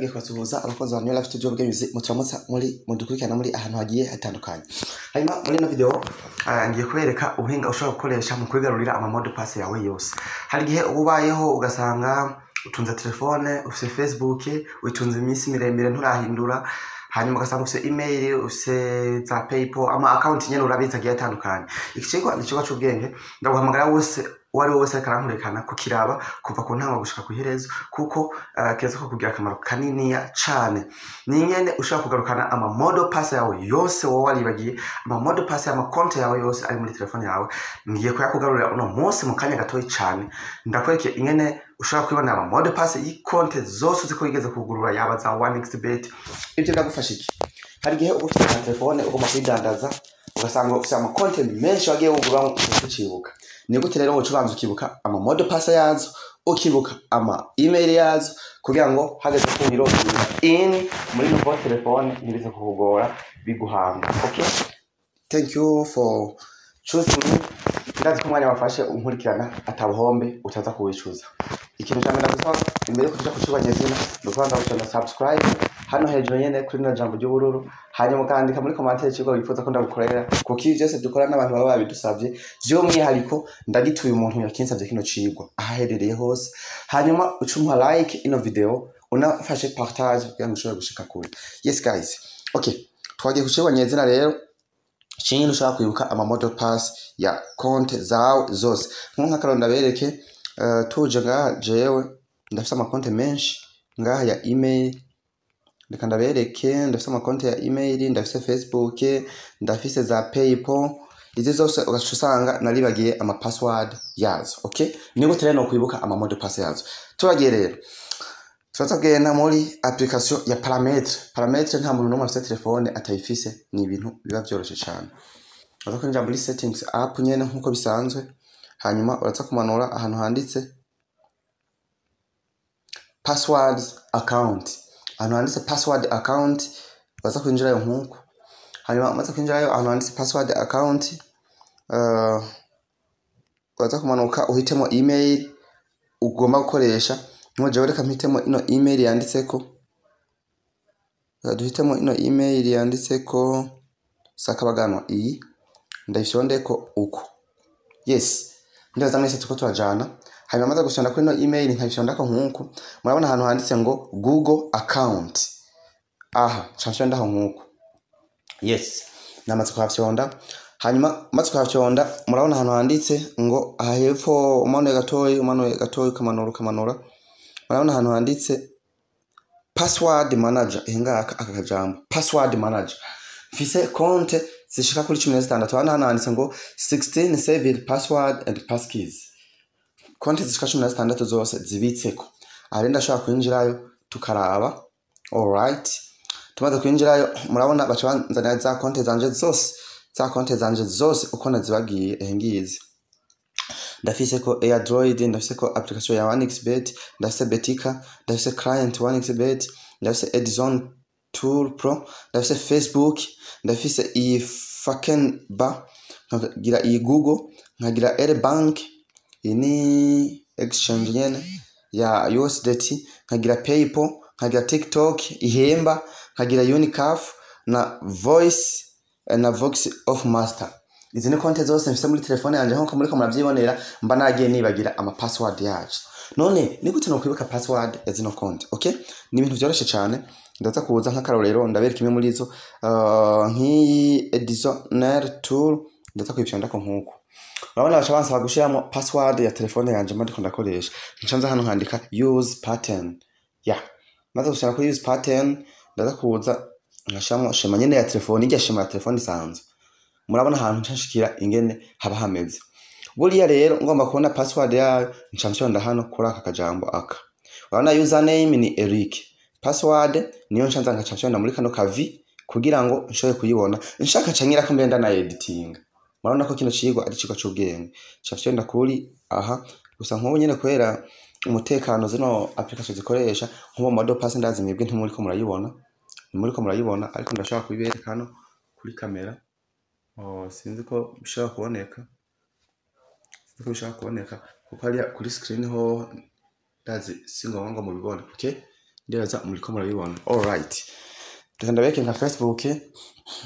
Ngiye kubasuhuza abakozi ba New Life Studio Bwenyuzi, muturamutsa muri mudukurikirana muri ahantu hagiye hatandukanye. Hanyuma muri ino video ngiye kubereka ubuhinga ushobora gukoresha mu kwigarurira ama mot de passe yawe yose. Hari igihe uba ubayeho ugasanga utunze telefone, ufise Facebook, uyitunze iminsi miremire nturahindura, hanyuma ugasanga ufise email, ufise za PayPal, ama account nyene urabizi agiye atandukanye. Iki cigwa ni icigwa c'ubwenge, ndaguhamagara wose, uwo ari we wese ariko arankurikirana, kukiraba kuva ku ntango gushika kw'iherezo, kuko kiza ko kugira akamaro kaniniya cane. Ni ingene ushobora kugarukana ama mot de passe yawe yose wowe waribagiye, ama mot de passe y'ama konti yawe yose ari muri telefone yawe. Ngiye kuyakugarurira uno munsi mu kanya gatoyi cane. Ndakwereke ingene ushobora kwibonera ama mot de passe y'ikonte zose uzi ko wigeze kugurura, yaba za 1xBet. Ivyo biragufasha iki? Hari igihe uba ufite nka telefone ugomba kuyidandaza, ugasanga ufite amakonte menshi wagiye wugura ucibuka. Ni gute rero woca ubanza ukibuka ama mot de passe yazo, ukibuka ama email yazo, kugira ngo hageze ko wirogira in muri nouveau telefone ntibize kukugora biguhanga? Okay, thank you for choosing me. Ndazi ko umwanya wafashe unkurikirana atabuhombe, utaza kuwicuza. Ikintu cya mbere ndagusaba imbere yuko tuja kucigwa nyezina ni ukubanza gushona subscribe hano hejuru nyene kuri rino jambo ry'ubururu, hanyuma ukandika muri commentaire icigwa wifuza ko ndagukorera, kuko ibi vyose dukora n'abantu baba babidusavye. Vy'umwihariko ndagituye umuntu yakinsavye kino cigwa aho aherereye hose. Hanyuma uca umuha like ino video, unafashe partage kugira ngo ushobore gushika kure. Yes guys, okay, twagiye ku cigwa nyezina rero. Ikindi, ushobora kwibuka ama mot de passe ya konte zawe zose. Nko nk'akarorero ndabereke, tuje ngaha, jewe ndafise amakonte menshi ngaha ya email. Reka ndabereke: ndafise amakonte ya email, ndafise Facebook, ndafise za PayPal. Izi zose ugaca usanga naribagiye ama password yazo. Okay, ni gute rero no kwibuka ama mot de passe yazo? Turagiye rero, turaza kugenda muri application ya paramètre. Paramètre, nta muntu n'umwe afite telefone atayifise, ni ibintu biba vyoroshe cane. Uraza kwinjira muri settings app nyene nk'uko bisanzwe, hanyuma uraza kumanura ahantu handitse passwords account. Ahantu handitse password account uraza kwinjirayo nk'uko. Hanyuma umaze kwinjirayo ahantu handitse password account, uraza kumanuka uhitemo email ugomba gukoresha. Nko jewe reka mpitemo ino email yanditseko, reka duhitemo ino email yanditseko Sakabaganwa, iyi ndayifyondeko uko. Yes, ndaza mwese tuko turajana. Hanyuma maze gufyonda kuri ino email, nkayifyondako nkuko, murabona ahantu handitse ngo Google account. Aha nca mfyondaho nkuko. Yes, namaze kuhafyonda. Hanyuma maze kuhafyonda, murabona ahantu handitse ngo, aha hepfo, umanuye gatoyi, umanuye gatoyi, ukamanura, ukamanura, murabona ahantu handitse password manager. Ihe ngaka, aka kajambo password manager. Mfise konte zishika kuri 16. Hano handitse ngo 16 saved password and passkeys, konte zishika 16 zose zibitseko. Aha rero ndashobora kwinjirayo tukaraba. Alright, tumaze kwinjirayo, murabona baca banzanira za konte zanje zose, za konte zanje zose uko nazibagiye. Ehe, ngizi: ndafise ko AirDroid, ndafise ko application ya 1xBet, ndafise Betika, ndafise client 1xBet, ndafise Edison Tool Pro, ndafise Facebook, ndafise iyi Faken Bar, nkagira iyi Google, nkagira Air Bank, iyi ni exchange nyene ya USDT, nkagira PayPal, nkagira TikTok ihemba, nkagira Unicaf na Voice na Vox of Master. Izi ni konte zose mfise muri telefone yanje nkuko muriko muravyibonera, mba nagiye nibagira ama password yacu. None ni gute nokwibuka password ya zino konte? Okay, ni ibintu vyoroshe cane. Ndaza kuza nk'akarorero ndabereka imwe muri zo, nk'iyi Edisoner Tool. Ndaza kuyifyondako nkuko. Urabona baca bansaba gushiramo password ya telefone yanje mba ndiko ndakoresha. Nca nza hano nkandika use pattern. Ya maze gushira kuri use pattern, ndaza kuza nkashiramo schéma nyene ya telefone, irya schéma ya telefone isanzwe. Murabona ahantu nca nshikira ingene haba hameze. Buriya rero ngomba kubona password yayo, nca mfyonda hano kuri aka kajambo aka. Urabona username ni Eric, password niyo nca nza nkaca mfyonda muri kano kavi kugira ngo nshobore kuyibona. Nshaka nca nyirako mbere ndanayieditinga. Murabona ko kino cigwa ari icigwa c'ubwenge. Nca mfyonda kuri aha gusa nk'ubu nyene, kubera umutekano zino application zikoresha, nk'ubu mot de passe ndazi mwebwe ntimuriko murayibona, ntimuriko murayibona, ariko ndashobora kubibereka hano kuri kamera. Oh, sinzi ko bishobora kuboneka, sinzi ko bishobora kuboneka, kuko hariya kuri screen ho ndazi si ngombwa ngo mubibone. Okay, Ndibaza muriko murabibona. Alright, reka ndabereke nka Facebook.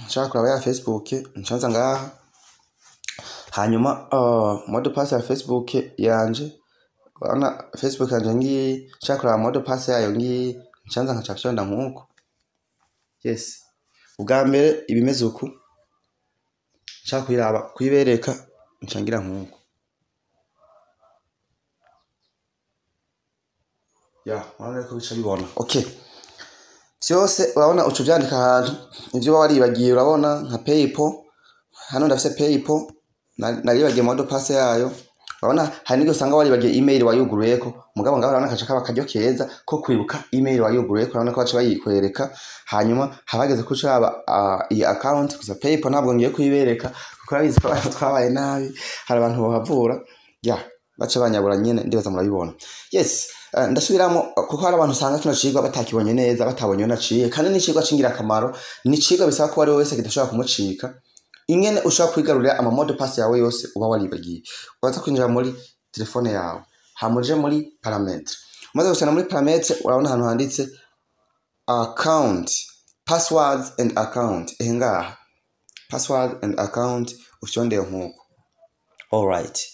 Nshaka kuraba ya Facebook, ncanza ngaha, hanyuma mot de passe ya Facebook yanje. Urabona Facebook yanje ngiyi, nshaka kuraba mot de passe yayo ngiyi, ncanza nkaca fyonda nkuko. Yes, ubwa mbere ibimeze uku, nshaka kuyiraba kuyibereka, nca ngira nkuko. Ya, urabona ko bica bibona. Okay, vyose urabona uca uvyandika ahantu ivyo uba waribagiye. Urabona nka PayPal, hano ndafise PayPal, naribagiye mot de passe yayo. Urabona hari n'igihe usanga waribagiye email wayuguruyeko, mugabo ngaho urabona kaca kaba akaryo keza ko kwibuka email wayuguruyeko. Urabona ko baca bayikwereka. Hanyuma habageze ko uca uraba iyi account gusa. PayPal ntabwo ngiye kuyibereka kuko urabizi ko abantu twabaye nabi, hari abantu bohavura ya baca banyabura nyene. Ndibaza murabibona. Yes, ndasubiramo kuko hari abantu usanga kino cigwa batakibonye neza, batabonye iyo naciye, kandi ni icigwa c'ingirakamaro, ni icigwa bisaba ko uwari wese kidashobora kumucika. Ingene ushobora kwigarurira ama mot de passe yawe yose uba waribagiye: uraza kwinjira muri telefone yawe, hama uje muri paramètre. Umaze gushika muri paramètre, urabona ahantu handitse account, passwords and account. Ehe, ngaha password and account, ufyondeye nkuko. Alright,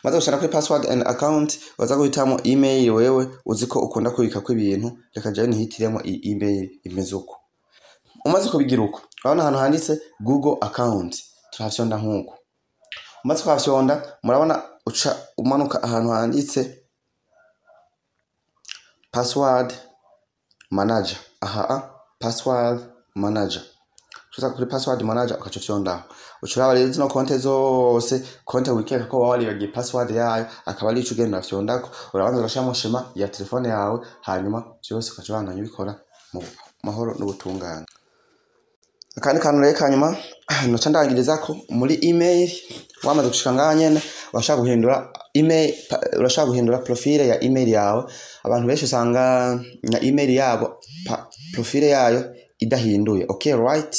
maze gushika kuri password and account, waza guhitamo email wewe uzi ko ukunda kubikako ibintu. Reka jewe nihitiremo iyi email imeze uko. Umaze kubigira uko, urabona ahantu handitse Google account, turahafyonda nkuko. Umaze kuhafyonda, murabona uca umanuka ahantu handitse password manager. Aha, password manager, uca kuri password manager ukaca ufyondaho. Uca uraba rero zino konte zose, konte wikeka ko waba waribagiye password yayo, akaba arico ugenda urafyondako. Urabanza urashiramo schéma ya telefone yawe, hanyuma vyose ukaca ubandanya ubikora mu mahoro n'ubutungane. Akandi kantu rero kanyuma noca ndangirizako: muri email, wamaze gushika ngaha nyene, urashaka guhindura email, urashaka guhindura profile ya email yawe. Abantu benshi usanga na email yabo profile yayo idahinduye. Okay, right,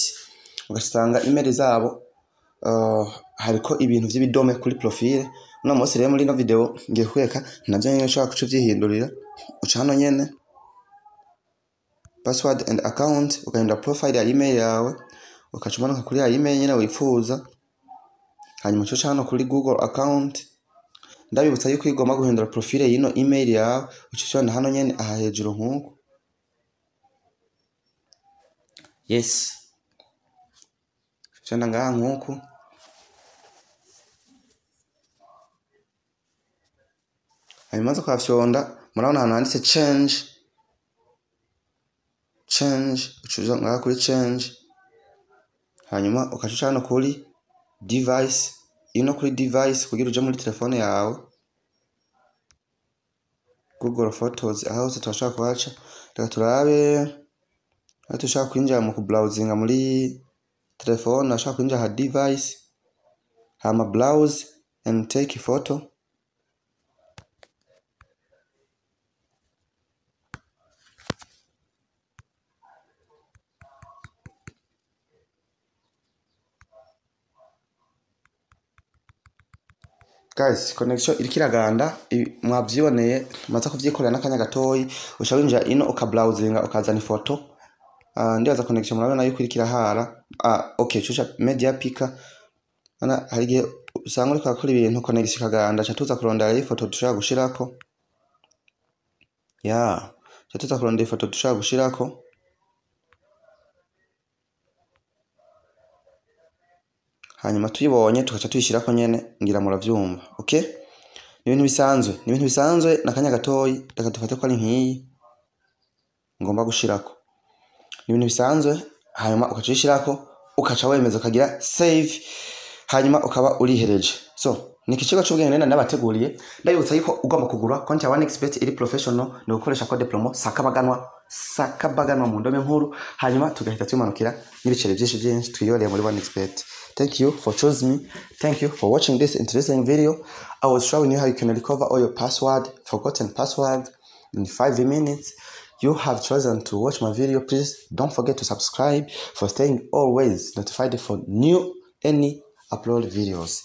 ugasanga email zabo hariko ibintu vy'ibidome kuri profile. Uno munsi rero muri ino video ngiye kwereka navyo nyene ushobora kuca uvyihindurira. Uca hano nyene password and account, ugahindura profile ya email yawe, ukaca umanuka kuri ya email nyene wifuza, hanyuma uca uca hano kuri Google account. Ndabibutsa yuko iyo ugomba guhindura profile y'ino email yawe, uca ufyonda hano nyene aha hejuru nkuko. Yes, ufyonda ngaha nkuko. Hanyuma umaze kuhafyonda, murabona ahantu handitse change, change, uca uja ngaha kuri change, hanyuma ukaca uca hano kuri device, ino kuri device kugira uje muri telefone yawe. Google Photos, aho hose turashobora kuhaca. Reka turabe aho dushaka kwinjira mu kubrowsinga muri telefone. Ashaka kwinjira ha device, hama browse and take photo. Guys, connection iriko iraganda. Mwavyiboneye, maze kuvyikorera n'akanya gatoyi. Uca winjira ino, ukabrowsinga, ukazana ifoto. Ndibaza connection murabona yuko iriko irahara. Okay, cuca media picker. Ana hari igihe usanga uriko urakora ibintu connection ikaganda. Ca tuza kurondera ifoto dushobora gushirako. Ya, ca tuza kurondera ifoto dushobora gushirako. Hanyuma tuyibonye tugaca tuyishirako nyene. Ngira muravyumva. Okay, ni ibintu bisanzwe, ni ibintu bisanzwe n'akanya gatoyi. Reka dufate ko ari nkiyi ngomba gushirako. Ni ibintu bisanzwe. Hanyuma ukaca uyishirako, ukaca wemeza, ukagira save, hanyuma ukaba urihereje. So ni ikigo c'ubwenge nari nabateguriye. Ndabibutsa yuko ugomba kugura konti ya 1xBet iri professional ni gukoresha code promo sakabaganwa, sakabaganwa mu ndome nkuru, hanyuma tugahita tumanukira n'ibiceri byinshi byinshi twiyoreye muri 1xBet. Thank you for choosing me. Thank you for watching this interesting video. I was showing you how you can recover all your password, forgotten password, in 5 minutes. You have chosen to watch my video. Please don't forget to subscribe for staying always notified for new any upload videos.